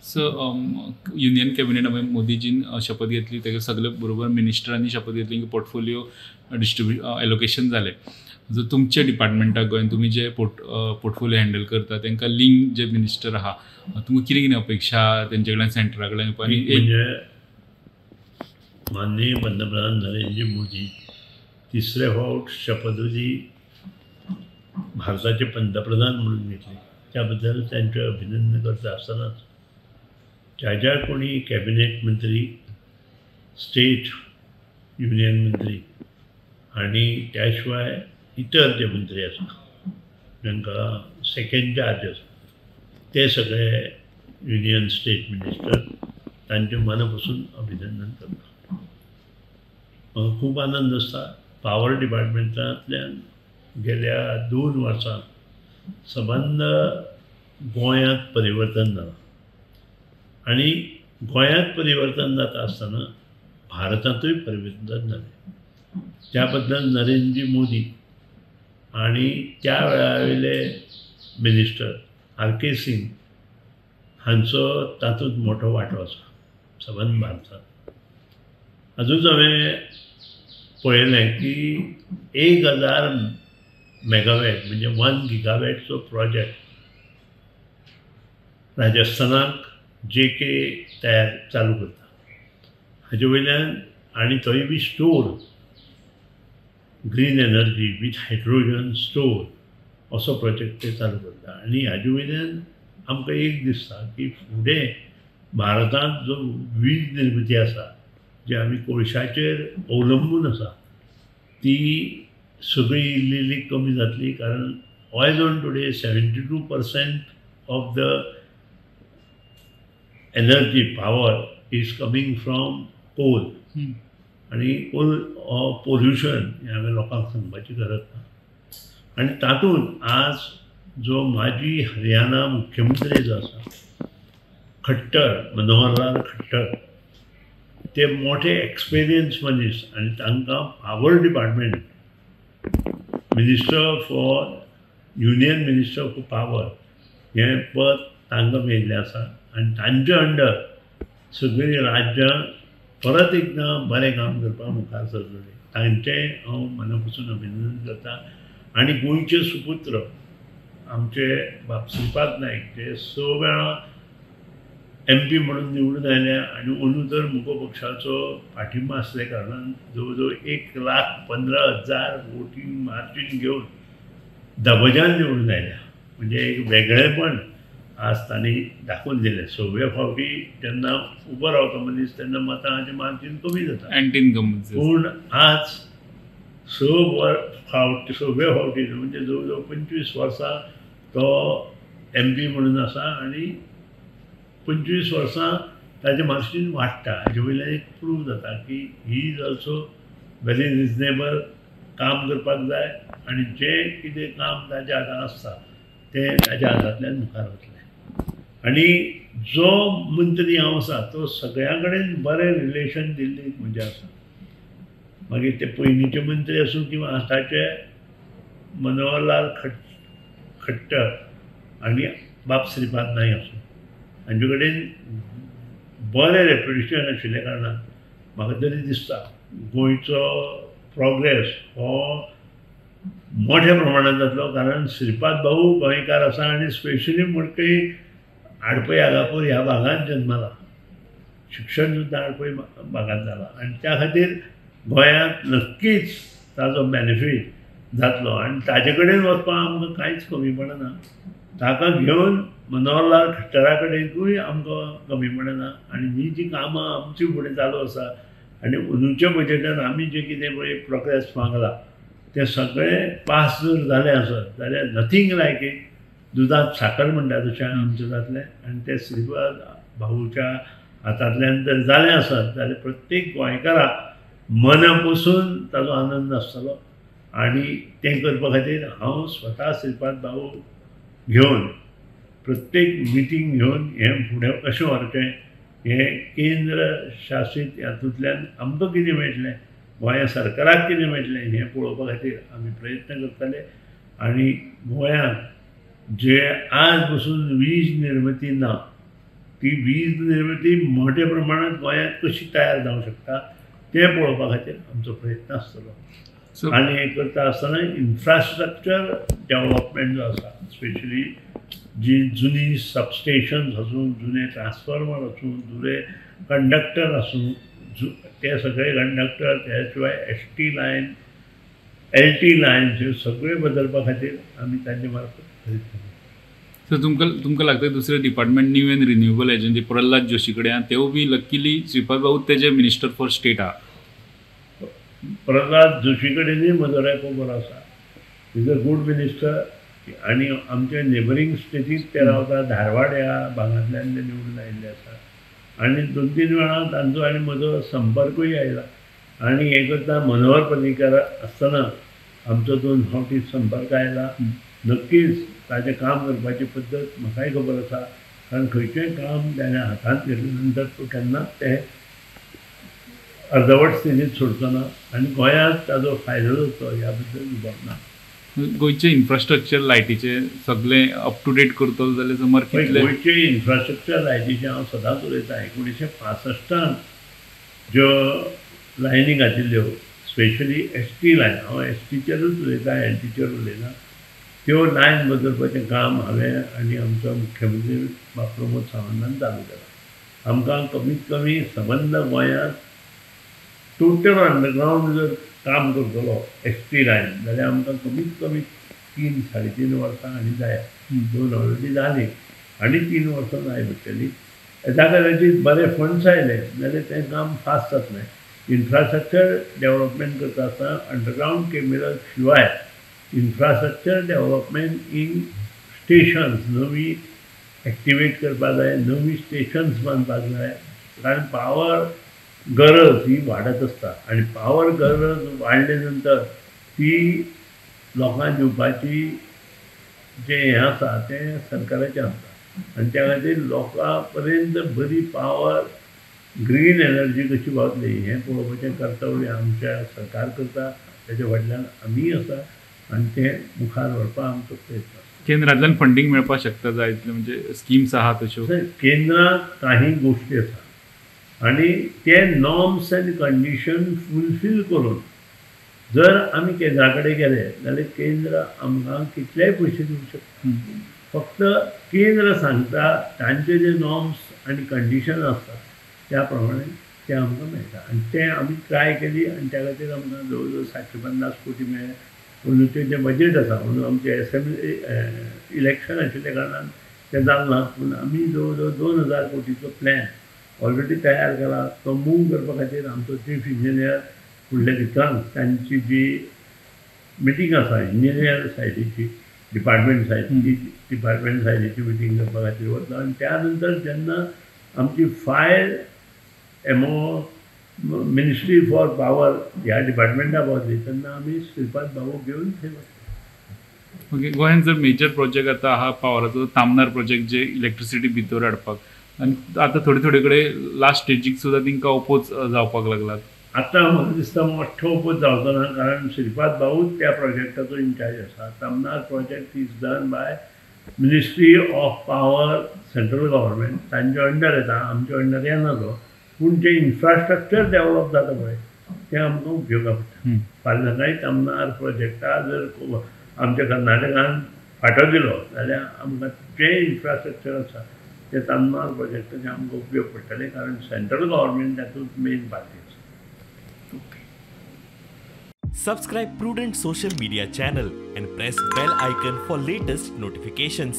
So union cabinet मोदीजीन शपथ घेतली, तेका सगळे बरोबर मिनिस्टरांनी शपथ घेतली की पोर्टफोलियो एलोकेशन जालें. जो तुमच्या डिपार्टमेंटाक गोंयान तुमी जे पोर्टफोलियो हँडल करता तांकां लिंक जे मिनिस्टर आहा, तुमकां कितें कितें अपेक्षा तेंचे कडल्यान सेंटरा कडल्यान? म्हणजे माननीय पंतप्रधान नरेंद्र मोदी तिसरे फावट शपथविधी भारताचे पंतप्रधान म्हणून घेतले, त्याबद्दल त्यांचे अभिनंदन करता आसतनाच ज्या ज्या कोणी कॅबिनेट मंत्री, स्टेट युनियन मंत्री आनी त्या शिवाय इतर जे मंत्री आसा तांकां सेकंड चार्ज आसा ते सगळे युनियन स्टेट मिनिस्टर तांचे मना पसून अभिनंदन करता. म्हाका खूब आनंद आसता. पावर डिपार्टमेंटांतल्यान गेल्या 2 वर्सां सबंद गोंयांत परिवर्तन जालां आनी गोंयांत परिवर्तन जाता आसतना भारतांतूय परिवर्तन जालें. त्या बद्दल नरेंद्र मोदी आनी त्या वेळा वयले मिनिस्टर आर.के. सिंग हांचो तातूंत मोठो वांटो आसा सबंद भारतांत. आजूच हांवें पळयलें की 1000 मेगावॅट म्हणजे 1 गिगावॅटचो प्रोजेक्ट राजस्थानाक जे के तयार चालू करता. हाजे वयल्यान आनी तोय बी store green energy with hydrogen store असो प्रोजेक्ट ते चालू करता. आनी हाजे वयल्यान आमकां एक दिसता की फुडें भारतांत जो वीज निर्मिती आसा जी आमी कोळशाचेर अवलंबून आसा ती सगळी इल्ली इल्ली कमी जातली. कारण oil on today 72% of the energy power is coming from coal. आनी कोल पोल्युशन हें हांवें लोकांक सांगपाची गरज ना. आनी तातूंत आज जो माजी हरियाणा मुख्यमंत्री जो आसा खट्टर, मनोहरलाल खट्टर, ते मोठे एक्सपिरियन्स मनीस आनी तांकां power department minister for union minister for power हें पद तांकां मेळिल्लें आसा आनी तांचे अंडर सगळीं राज्यां परत एकदां बरें काम करपाक मुखार सरतलीं. तांचें हांव मना पसून अभिनंदन करता. आनी गोंयचे सुपुत्र आमचे बाब श्रीपाद नायक जे 6 वेळा एम.पी. म्हणून निवडून आयले आनी अंदू तर मुगो पक्षाचो पाठिंबा आसल्या कारणान जवळ जवळ 1,15,000 वोटींग मार्जीन घेवन दबजान निवडून आयल्या. म्हणजे एक वेगळेपण आज तांणी दाखोवन दिलें. 6व्या फावटी जेन्ना उबो रावता मनीस तेन्ना मतांचें मार्जीन कमी जाता, पूण आज 6 फावटी 6व्या फावटी म्हणजे जवळ जवळ 25 वर्सां तो एम.पी. म्हणून आसा आनी 25 वर्सां ताजें मार्जीन वाडटा. हाजे वयल्यान एक प्रूव जाता की he is also very reasonable, काम करपाक जाय आनी जें कितें काम ताज्या हातान आसता तें ताज्या हातांतल्यान मुखार वतलें. आनी जो मंत्री हांव आसा तो सगळ्यां कडेन बरें रिलेशन दिल्लीक म्हणजे आसा. मागीर ते पयलींचे मंत्री आसूं किंवा आतांचे मनोहरलाल खट्टर आनी बाब श्रीपाद नायक आसूं, हांचे कडेन बरें रेप्युटेशन आशिल्ल्या कारणान म्हाका तरी दिसता गोंयचो प्रोग्रेस हो मोठ्या प्रमाणांत जातलो. कारण श्रीपाद भाऊ गोंयकार आसा आनी स्पेशली मडकय आडपय आगापूर ह्या भागांत जन्मला, शिक्षण सुद्दां आडपय भागांत जालां आनी त्या खातीर गोंयांत नक्कीच ताजो बेनिफीट जातलो आनी ताजे कडेन वचपाक आमकां कांयच कमी पडना. ताका घेवन मनोहरलाल खट्टरा कडेनूय आमकां कमी पडना. आनी ही जी कामां आमची फुडें चालू आसा आनी अंदूच्या बजेटान आमी जें कितें पळय प्रोग्रेस मागला तें सगळें पास जर जालें आसत जाल्यार नथींग लायक it, दुदांत साकर म्हणटा तशें आमचें जातलें. आनी तें श्रीपाद भाऊच्या हातांतल्यान जर जालें आसत जाल्यार प्रत्येक गोंयकाराक मना पसून ताजो आनंद आसतलो. आनी तें करपा खातीर हांव स्वता श्रीपाद भाऊ घेवन प्रत्येक मिटींग घेवन हें फुडें कशें व्हरचें हें केंद्र शासीत हातूंतल्यान आमकां कितें मेळटलें, गोंया सरकाराक कितें मेळटलें हें पळोवपा खातीर आमी प्रयत्न करतले. आनी गोंयांत जे आज पसून वीज निर्मिती ना ती वीज निर्मिती मोठ्या प्रमाणात गोंयांत कशी तयार जावंक शकता तें पळोवपा खातीर आमचो प्रयत्न आसतलो. आनी हें करता आसतना इन्फ्रास्ट्रक्चर डेवलपमेंट जो आसा, स्पेशली जी जुनी सबस्टेशन्स आसूं, जुने ट्रान्सफॉर्मर आसूं, जुने कंडक्टर आसूं, ते सगळे कंडक्टर, त्या शिवाय S T line, L T line ह्यो सगळे बदलपा खातीर आमी तांचे मार्फत प्रयत्न करता. सो तुमकां लागता दुसरें department new and renewable agency Pralhad Joshi कडेन आहा, तेवूय बी लक्कीली श्रीपाद बाबू तेजे मिनिस्टर फॉर स्टेट आहा. प्रल्हाद जोशी कडेनूय म्हजो रेपो बरो आसा, is a good minister. आनी आमच्या नेबरींग स्टेटींत ते रावता, धारवाड ह्या भागांतल्यान ते निवडून आयिल्ले आसा आनी 2-3 वेळां तांचो आनी म्हजो संपर्कूय आयला. आनी हें करता मनोहर पर्रीकर आसतना आमचो 2 फावटी संपर्क आयला. नक्कीच ताजें काम करपाची पद्दत म्हाकाय खबर आसा, कारण खंयचेंय काम ताणें हातांत घेतले नंतर तो केन्नाच तें अर्दवट स्थितींत सोडचो ना आनी गोंयांत ताजो फायदो जातलो ह्या बद्दल दुबाव ना. गोंयचें इन्फ्रास्ट्रक्चर लायटीचें सगळें अप टू डेट करतलो जाल्यार समर कितलें? गोंयचें इन्फ्रास्ट्रक्चर लायटीचें हांव सदांच उलयतां. 1965 ज्यो लायनी घातिल्ल्यो, स्पेशली एस टी लायन, हांव एस टीचेरूच उलयतां, एल टीचेर उलयना, त्यो लायन बदलपाचें काम हांवें आनी आमचो मुख्यमंत्री बाब प्रमोद सावंतान चालू केलां. आमकां कमीत कमी सबंद गोंयांत टोटल अंडरग्रावंड जर काम करतलो एस टी लायन जाल्यार आमकां कमीत कमी 3-3.5 वर्सां आनी जाय. 2 ऑलरेडी जालीं आनी 3 वर्सां जाय पडटलीं. येता कदाचीत बरे फंड्स आयले जाल्यार तें काम फास्ट जातलें. इन्फ्रास्ट्रक्चर डेवलपमेंट करता आसतना अंडरग्रावंड केबल शिवाय इन्फ्रास्ट्रक्चर डेवलपमेंट इन स्टेशन्स नवी एक्टिवेट करपाक जाय, नवी स्टेशन्स बांदपाक जाय, कारण पावर गरज ही वाडत आसता आनी पावर गरज वाडले नंतर ती लोकांक दिवपाची जें हें आसा तें सरकाराचें आसता आनी त्या खातीर लोकां पर्यंत बरी पावर ग्रीन एनर्जी कशी पावतली हें पळोवपाचें कर्तव्य आमच्या सरकार करता, ताच्या फाटल्यान आमीय आसा आनी तें मुखार व्हरपाक आमचो प्रयत्न आसा. केंद्रांतल्यान फंडींग मेळपाक शकता जाय इतलें, म्हणजे स्किम्स आहा तश्यो? केंद्रांत काही गोश्टी आसा आनी ते नॉर्म्स एंड कंडिशन फुलफील करून जर आमी केंद्रा कडेन गेले जाल्यार केंद्र आमकां कितलेय पयशे दिवंक शकता. फक्त केंद्र सांगता तांचे जे नॉर्म्स आनी कंडिशन आसता त्या प्रमाणे तें आमकां मेळटा आनी तें आमी ट्राय केली आनी त्या खातीर आमकां जवळ जवळ 750 कोटी मेळ्ळे. अंदूचें जें बजेट आसा, अंदू आमचें एसेंब्ली इलेक्शन आशिल्ल्या कारणान तें जालें ना, पूण आमी जवळ जवळ 2000 कोटीचो प्लॅन ऑलरेडी तयार केला. तो मूव करपा खातीर आमचो चीफ इंजिनियर फुडल्या दिसांक तांची जी मिटींग आसा इंजिनियर सायडीची, डिपार्टमेंट सायडीची, डिपार्टमेंट सायडीची मिटींग करपा खातीर वतलो आनी त्या नंतर जेन्ना आमची file MO ministry for power ह्या डिपार्टमेंटा पावतली तेन्ना आमी श्रीपाद बाबू घेवन थंय वतले. ओके, गोंयांत जर मेजर प्रोजेक्ट आतां आहा पावराचो तामनार प्रोजेक्ट जे इलेक्ट्रिसिटी भितर हाडपाक, आनी आतां थोडे थोडे कडेन लास्ट स्टेजीक सुद्दां तांकां ओपोज जावपाक लागला. आतां म्हाका दिसता मोठो ओपोज जावचो ना, कारण श्रीपाद बाबूच त्या प्रोजेक्टाचो इन्चार्ज आसा. Tamnar project is done by ministry of power central government, तांच्या अंडर येता, आमच्या अंडर येना तो, पूण जें इन्फ्रास्ट्रक्चर डेवलप जाता पळय तें आमकां उपयोगा पडटा. फाल्यां सकाळीं तामनार प्रोजेक्टा जर आमच्या कर्नाटकान फांटो दिलो जाल्यार आमकां जें इन्फ्रास्ट्रक्चर आसा तें तामनार प्रोजेक्टाचें आमकां उपयोग पडटलें, कारण सेंट्रल गव्हर्मेंट तातूंत मेन पार्टी आसा. Subscribe Prudent social media channel and press bell icon for latest notifications.